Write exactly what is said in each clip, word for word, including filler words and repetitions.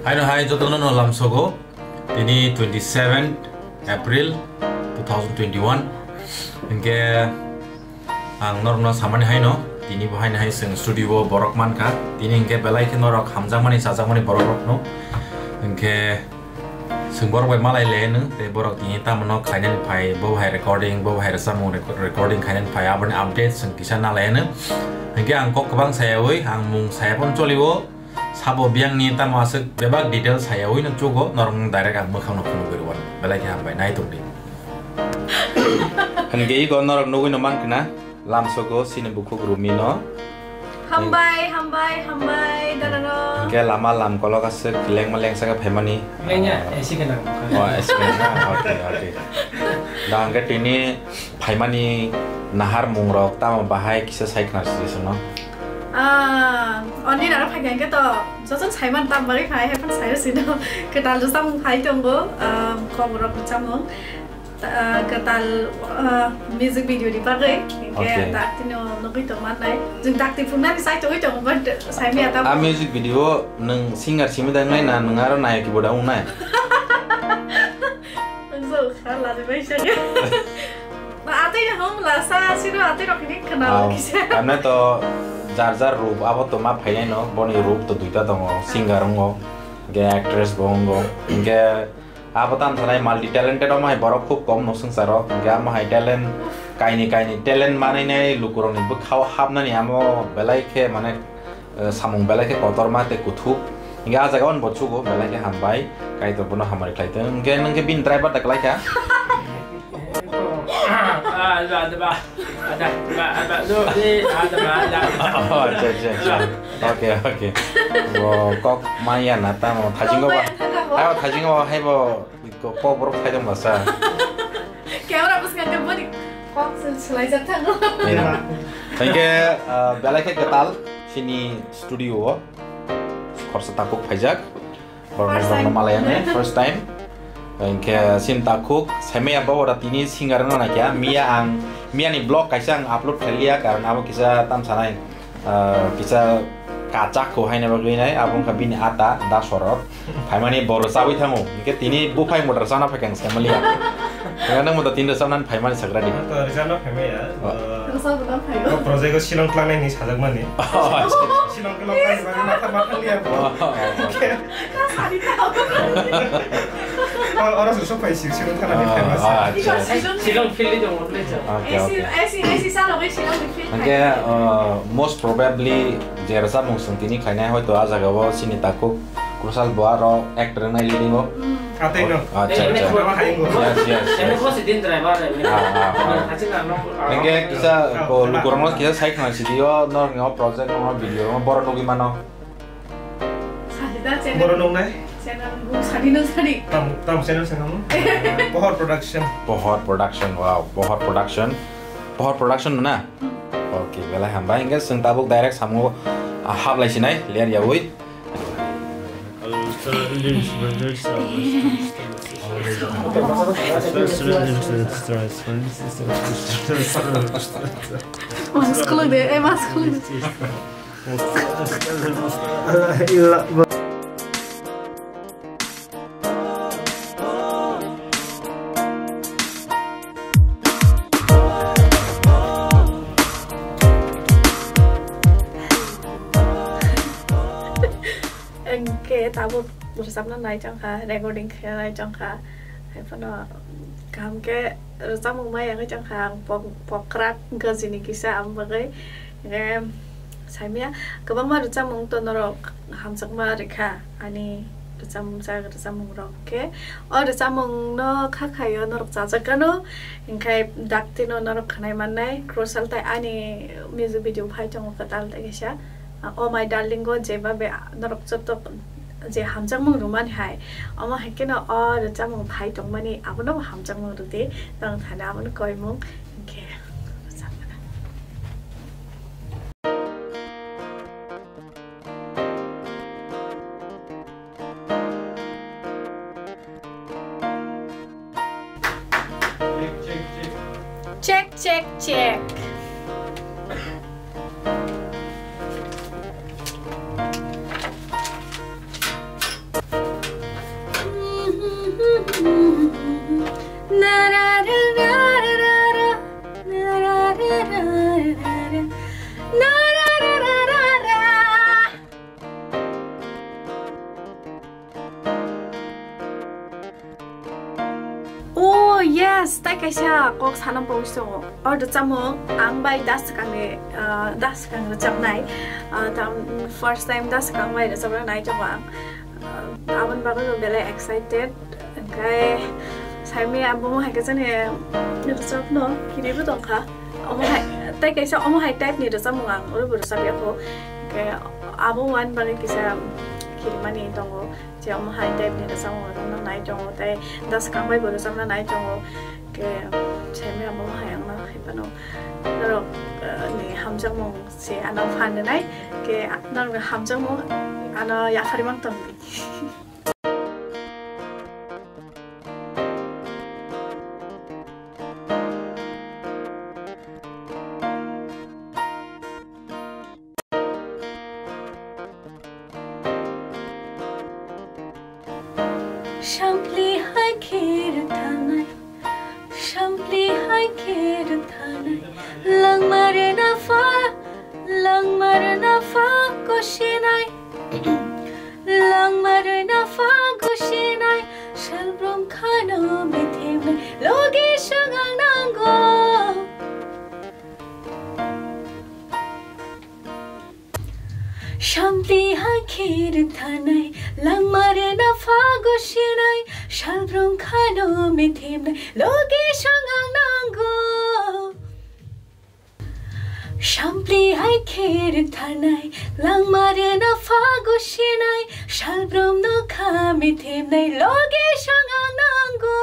Haino hai jotono no lamsogo, tini twenty seventh April two thousand twenty-one. Hinkhe ang norokno samani haino, tini bo haino hai chwng studio o borok mankha. Tini hinkhe belai khe norok hamjakmani chajakmani borok rokno. Hinkhe chwng borok bai malai le hwno, tei borok tini tamo no khainani phai, bo hai recording, bo hai rwchapmung reco-, recording khainani phai, aboni update chwng kisa nalai hwno. Hinkhe ang kok kwbang sayawi, ang mung saya phano cholio. Sabo biyangni tamo aswk bebak detail sayawi no chugo, norok direct ang mwkhang no phunugwi rwo. Belai khe hambai, nai tongdi. Hinkhe iko norok nugwi no mankha na, lamsogo chini bukhuk Rumi no. Hambai, hambai, hambai, dada no. Hinkhe lama lamkolok aswk lengma lengsa khe phaimani. Lengya, Ah. A C gwnang. Oh, A C gwnang. Ah, okay, okay. Da hinkhe tini phaimani naharmung rok tamo bahai kisa sai khna sidi sino. Ah, oni naro phai khe to joto saiman tam bagwi phai, hai phano sai sino. Kwtal rwchapmung phai tongo, ah, kok rok rwchapmung. Ah, kwtal, ah, music video ni bagwi. Hinkhe Okay. Da tino nugwi tong mannai. Jwng dakti phungnani sai tongwi tongo, but sai maya tamo. Ah, music video nwng singer simi da wngnai na nwng aro nayaki bo da wngnai? Ang so kha lari bai sa. Ba atwi no hom la sa siro atwi rok ni khna Wow. Kisa. Tamne to jar jar rup abo to ma phainai no, boni rup to duita tongo, singer wngo, hinkhe actress bo wngo, hinkhe abo tam sanai multi talented omo hai borok khub kom no swngcharo, hinkhe amo hai talent kaini kaini talent manai nai lukurok ni bwkhao hapnani amo belai khe mane eh, samung belai khe kotorma tei kuthuk. Hinkhe ah jaga o bo chugo belai khe hambai, Kaitor bono hamari khlai thung. Hinkhe nwng khe bini driver da kwlai kha. Ah, ada, ada, ba. Ada, ba, ada, do, di, ada, ba, ada. Oh, acha, acha, acha. Okay, okay. Bo kok maya na tamo thajingo ba. Kok maya thangkha bo. Ayo thajingo ba hai bo. Ko, ko borok khai dong masa. Camera bwskango boni kok se swlaijak thango. Ina. Hinkhe, ah, belai khe kwtal chini studio o khorsa takhuk phaijak. Borok First borokno time. Malai ang first time. Hinkhe chini takhuk saimaya bo ora tini singer no naikha. Miya ang, miya ni vlog kaisa ang upload khailiya karon abo kisa tam sanai. Ah, kisa kachak ko haina bagwi nai, abo wngkha bini ata, da sorok. Phaimani bo rwchawi thango. Hinkhe tini buphai motor rwchana phaikha ang saimaliya. Hinkhe nwng motor tini rwchanani phaimani sakradi. To rwchana phaimaya. Oh. Rwchana phaio. O project o Shillong tlangnai ni sajakmani. Oh, acha. Shillong ke lokal ni bagwi matha matha liya bo. Oh, oh, oh. Ka sari ta. O, oro se sok phai si, Shillong thana ni Ah, famous. Ah, acha, acha. Shillong field ni dong, le chao. Okay, okay. Hinkhe, uh, most probably je rwchapmung chwng tini khainai hoito ah jaga o chini takhuk Krusal bo aro actor wngnai leading o. Hmm. Atwi no. Acha, acha. Yes, yes, yes. Ah, ah, ah. Hinkhe kisa ko lukurokno kisa sai khna sidi o, norokni o project, norokni video, borok nugwi mano. Sadi da channel. Borok nuknai? Channel bu sadi nung sadi. Tam, tam channel se nung? Pohor Production. Pohor Production, wow, Pohor Production. Pohor Production na? Hmm. Okay, belai hambai. Hinkhe chwng tabuk direct samungo, ah, hablai sinai, ler yaui. Mask khuluk de, eh, mask khuluk de. Engke tabuk rwchapna nai chongkha, recording khe nai chongkha, hai phano kaham khe rwchapmung maya wngwi chongkha ang, pok-, pokrak gajini kisa ang bagwi. Hinkhe saimaya kwbangma rwchapmung to norok hamjakma rikha ani rwchapmung, rwchapmung rok khe o rwchapmung no kha khaio norok chajak gano, hinkhe dakti no norok khwnai mannai Krusal tai ani music video phai tongo kwtal tai kaisa. O my darling o jeba be norok joto je hamjakmung rwmani hai, omo hai kheno o rwchapmung phai tongmani abono bo hamjakmung rwdi, norok thani abono koimung hinkhe rwchapmani. Check, check, check. Yes, tai kaisa kok sana pogis tongo. O rwchapmung ang bai da swkangni, ah, da swkang rwchapnai. Ah, tam first time da swkang bai rwchapna nai tongo ang. Ah, aboni bagwi bo belai excited. Hwnkhe saimaya abo hai khe chani rwchapno kiribo tongkha. Omo hai, tai kaisa omo hai type ni rwchapmung ang oro bo rwchapya kho. Hwnkhe abo wani bagwi kisa kirimani tongo. Je omo hai type ni rwchapmung rwchapna nai tongo, tei da swkang bai bo rwchapna nai tongo. Ke saimaya abo hai ang no hai phano norok, eh, ni hamjakmung se ano phan rwnai, ke norok ni hamjakmung ano yaphari mang tong di. Sampli hai khe rwthanai, sampli hai khe rwthanai, langma rwna pha, langma rwna pha gosinai, langma rwna pha gosinai, salbrum khano mithimnai, logi swng ang nango. Sampli hai khe rwthanai, langma rwna pha gosinai, salbrum khano mithimnai, logi swng ang nango. Sampli hai khe rwthanai, langma rwna pha gosinai, salbrum no kha mithimnai, logi swng ang nango.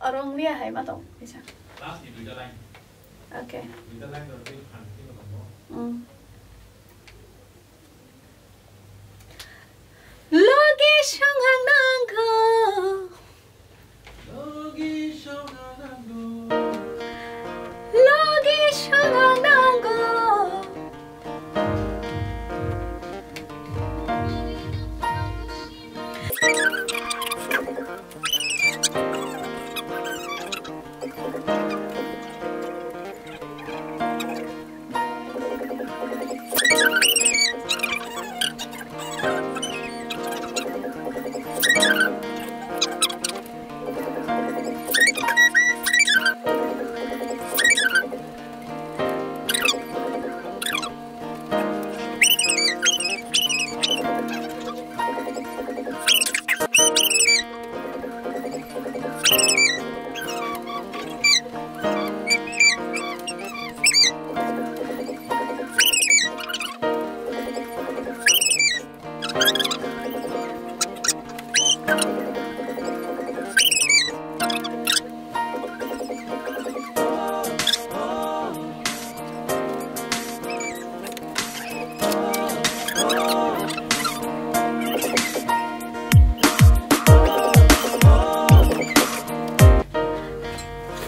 Oro wng liya hai ma tong kisa. Last ni duita line. Okay. Duita line rok twi phan twi rok tongo. Mm. Logi swng ang nango. Logi swng ang nango. Logi swng ang nango.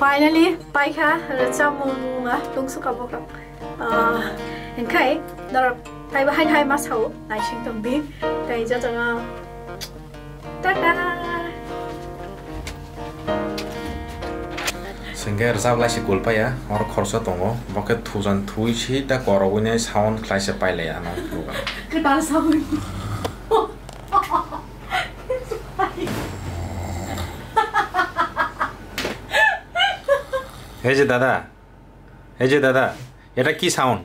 Finally, paikha rwchapmung, ah, tungsukha bohrok. Ah, hwnkhe norok taibo hai hai ma sao, naising tong di. Tei jotono tata. Sengke rwchap lai se gul paya, oro khoroksa tongo, bo khe thujan thui si da korogwi nai sound khlai se pailai ano. Kwtal sawi. Ei je dada, ei je dada, eta ki sound?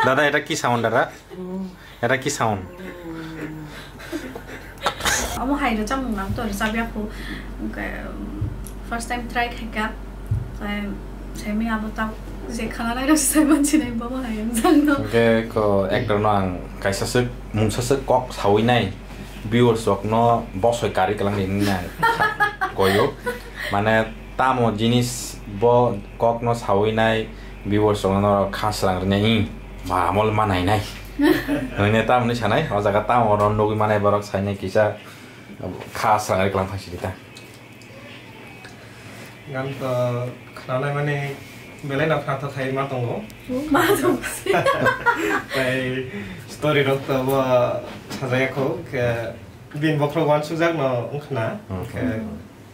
Dada, eta ki sound, dada? Eta ki sound? Omo hai rwchapmung ang to rwchapya kho. Hwnkhe, um, first time try khaikha. Hwnkhe, semi abo ta je khana nai rw sai mansinai bomo hai ang jang no. Hwnkhe ko actor no ang kaisa swk, mungsa swk kok sawi nai. Viewers rok no bosoi karwi kwlangdi hinwi ang koyo. Mane tamo jinis bo kok no sawi nai, viewers rok no kha srang rwnai, "Ih, ma amol ma nai nai." Hwnwi tamo ni sanai, o jaga tamo oro nugwi manai borok sainai kisa kha srang rwi kwlang phai sidi ta. Gan to khnanai mani belai no khna to khai ma tongo. Ma tong se. Tai story rok to bo sajaya kho ke bin bokhro wan sujak no wngkhna. Hmm. Ke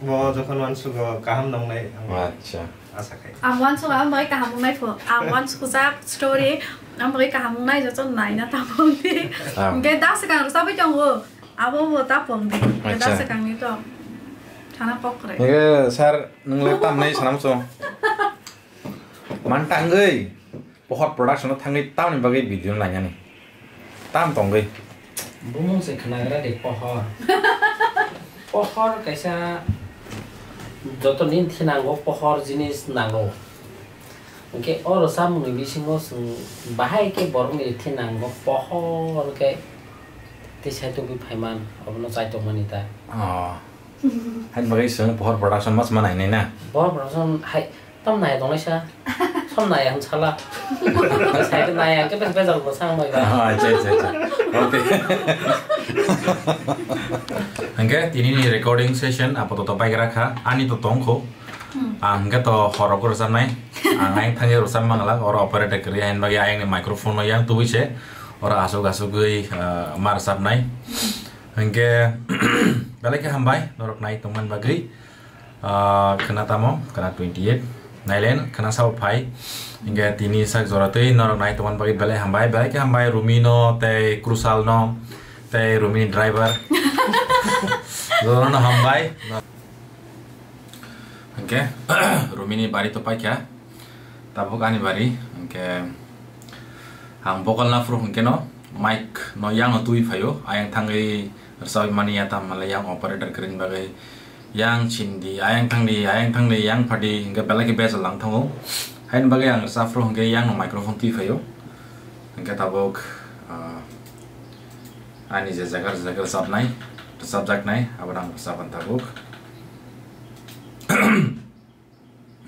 bo jokhon wan sugo kaham nongnai ang. Acha. Asa khai. Ang wan sugo ang bai kaham nai pho. Ang wan sujak story ang bai kaham nai joto nai na ta pon di. Ah. Ke das kang sabai tongo. Abo bo ta pon di. Acha. Das kang ni to. Sana pokre. Nge sir, nung le tam nai sanam so. Man tangwi, Pohor Production no thangwi tamni bagwi video no lainani. Tam tongwi. Bumung se khnagra de pohor. Pohor kaisa joto nin thinango pohor jinis nango. Hwnkhe oro chamungni bisingo chwng bahai khe borokni thinango pohor khe tei sai tubui phaiman, obono chai tongmani ta. Oh. Hai bagwi chwng Pohor Production mas ma nainai na? Pohor Production hai tam nai tongnai sa. Som nai ang sala. Sai khe nai ang khe bes bejal bo sang mai ba. Ah, acha, acha, acha. Okay. Hwnkhe tini ni recording session apatot bai gra kha. Ani to tong kho. Hmm. Ang hwnkhe to horok rwchapnai. Ang ayang thangwi rwchap mangla, oro operator kwrwi, hain bagwi ayang ni microphone no yang tubui se, oro asuk asugwi, ah, ma rwchapnai. Hwnkhe, belai khe hambai, norok nai tongmani bagwi. Ah, khwna tamo, khwna twenty eight. Nailen, khwna sao phai. Hwnkhe tini sak jora twi norok nai tongmani bagwi belai hambai, belai khe hambai Rumi no tei Krusal no tei Rumi ni driver. Jotono hambai. Hwnkhe, Rumini bari to paikha, tabuk ani bari, hwnkhe ang vocal naphuru hwnkhe no mic no yang no twi phaio, ayang thangwi rwchapmani ya tamo le yang operator kwrwini bagwi yang chindi, ayang thangdi, ayang thangdi, yang phadi, hwnkhe belai khe bejal lang thango, haini bagwi ang rwchaphuru hwnkhe yang no microphone twi phaio, hwnkhe tabuk, ah, ani je jaga, je jaga rwchapnai, rwchapjaknai, abono ang rwchapmani tabuk.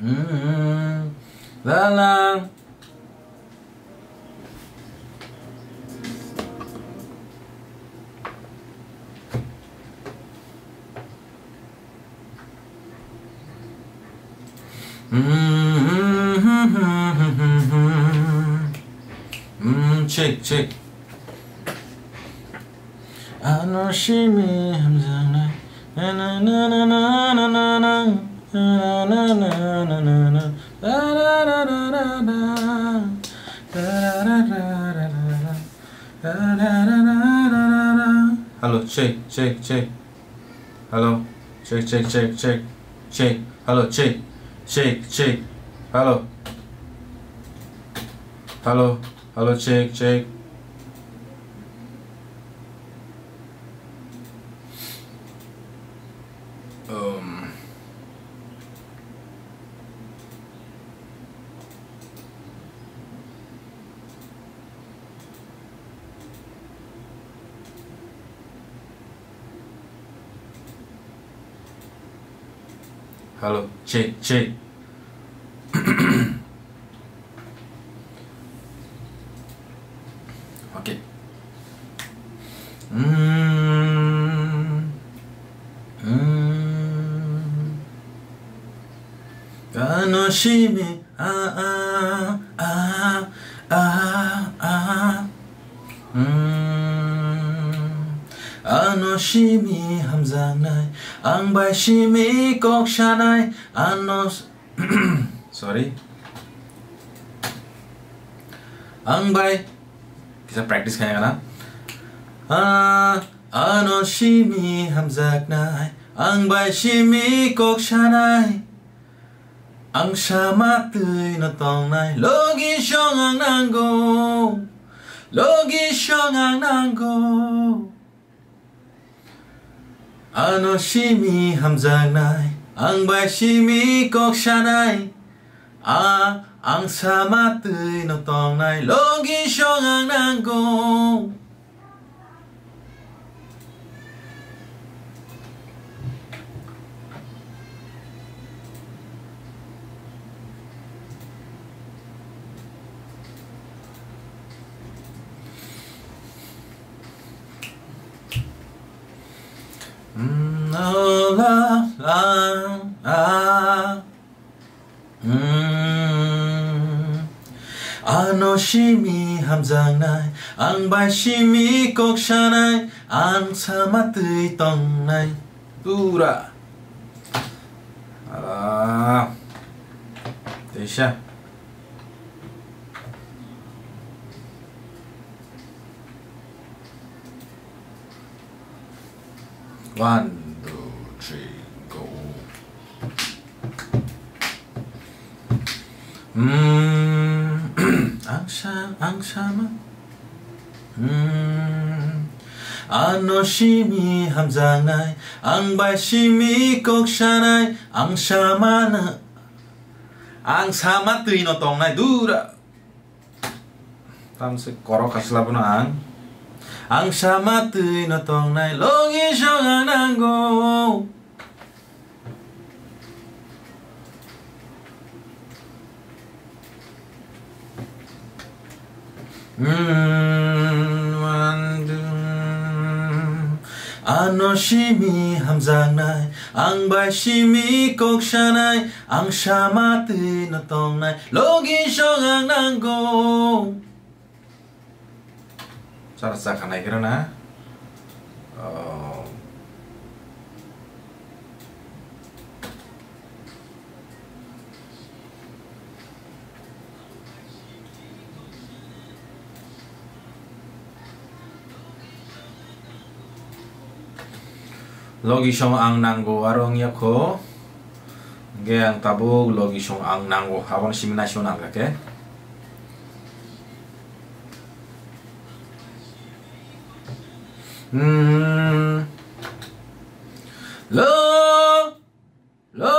Mm, la la. Mm, check, check. Ano simi hamjaknai. Na, na, na. Hello, check, check, check. Hello, check, check, check, check, check. Hello, check, check, check. Hello. Hello, hello, check, check. Um. Hello, check, check. Okay. Mm. Mm. Ano simi, ah, ah, ah, ah, ah. Mm. Ano simi hamjaknai, ang bai simi kok sanai, ano s-, sorry. Ang bai, kisa practice kaya na. Ah, ano simi hamjaknai, ang bai simi kok sanai. Ang sama twi no tongnai, logi song ang nango, logi song ang nango. Ano simi hamjaknai, ang bai simi kok sanai. A, ang sama twi no tongnai, logi song ang nango. Mm, oh, la, la, ah. Mm. Ano simi hamjaknai, ang bai simi kok sanai, ang sama twi tongnai. Pura. Ah. Teisa. One, two, three, go. Hmm, ang sa, ang sama. Hmm, ano simi hamjaknai, ang bai simi kok sanai, ang sama na, ang sama twi no tongnai dura. Tamse korok kaisa labono ang. Ang sama twi no tongnai, logi song ang nango. Hmm, one, two. Ano simi hamjaknai, ang bai simi kok sanai, ang sama twi no tongnai, logi song ang nango. Chara chakha nai khe na. Oh. Logi song ang nango aro wngya kho. Hingke ang tabuk logi song ang nango, abono simi naising nang kha khe. Hmm. Lo, lo.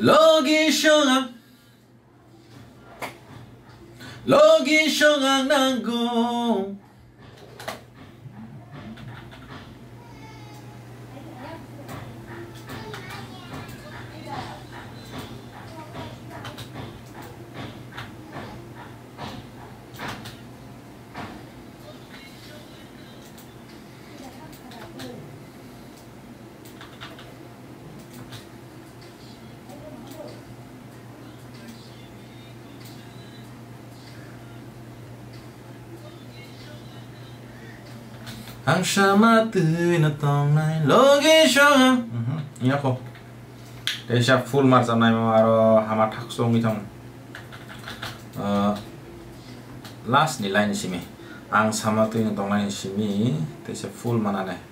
Logi song ang, logi song ang nango. Ang sama twi no tongnai logi song. Mhm, iya kho. Teisa full mar jamnai mo aro hama thak song ithong. Ah, last ni line simi. Ang sama twi no tongnai simi teisa full manane.